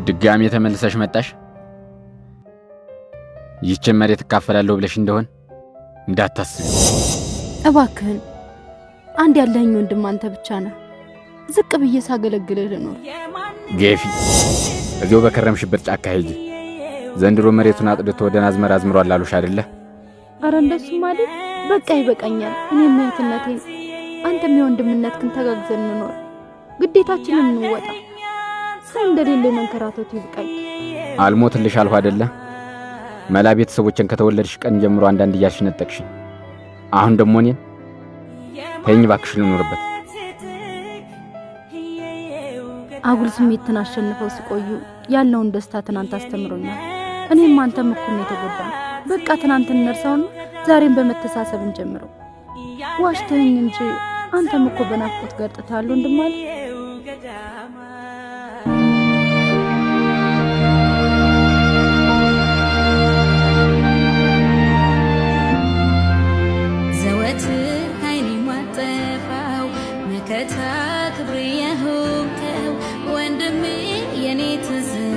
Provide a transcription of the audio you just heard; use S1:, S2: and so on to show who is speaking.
S1: ድጋሜ ተመልሰሽ መጣሽ። ይህችን መሬት እካፈላለሁ ብለሽ እንደሆን እንዳታስቢ።
S2: እባክህን አንድ ያለኸኝ ወንድም አንተ ብቻ ነህ። ዝቅ ብዬ ሳገለግልህ ልኖር።
S1: ገፊ፣ እዚያው በከረምሽበት ጫካ ሂጂ። ዘንድሮ መሬቱን አጥድቶ ደህና አዝመራ አዝምሯል አሉሽ አይደለ?
S2: አረ እንደሱም አይደል። በቃ ይበቃኛል። እኔም እህትነቴን አንተም የወንድምነትህን ተጋግዘን እንኖር። ግዴታችንን እንወጣ። ሰው እንደሌለ መንከራተቱ ይብቃኝ።
S1: አልሞትልሽ አልሁ አይደለ? መላ ቤተሰቦችን ከተወለድሽ ቀን ጀምሮ አንዳንድ እያልሽ ነጠቅሽኝ። አሁን ደግሞ እኔን ተይኝ እባክሽ ልኖርበት።
S2: አጉል ስሜትን አሸንፈው ሲቆዩ ያለውን ደስታ ትናንት አስተምሮኛል። እኔም አንተም እኩል ነው የተጎዳነው። በቃ ትናንትን እንርሳውና ዛሬን በመተሳሰብ እንጀምረው። ዋሽተኸኝ እንጂ አንተም እኮ በናፍቆት ገርጥተሃል ወንድም አለ።
S3: ዘወትር አይኔ ማጠፋው መከታ ክብሬ የሆንከው ወንድሜ የኔ ትዝታ።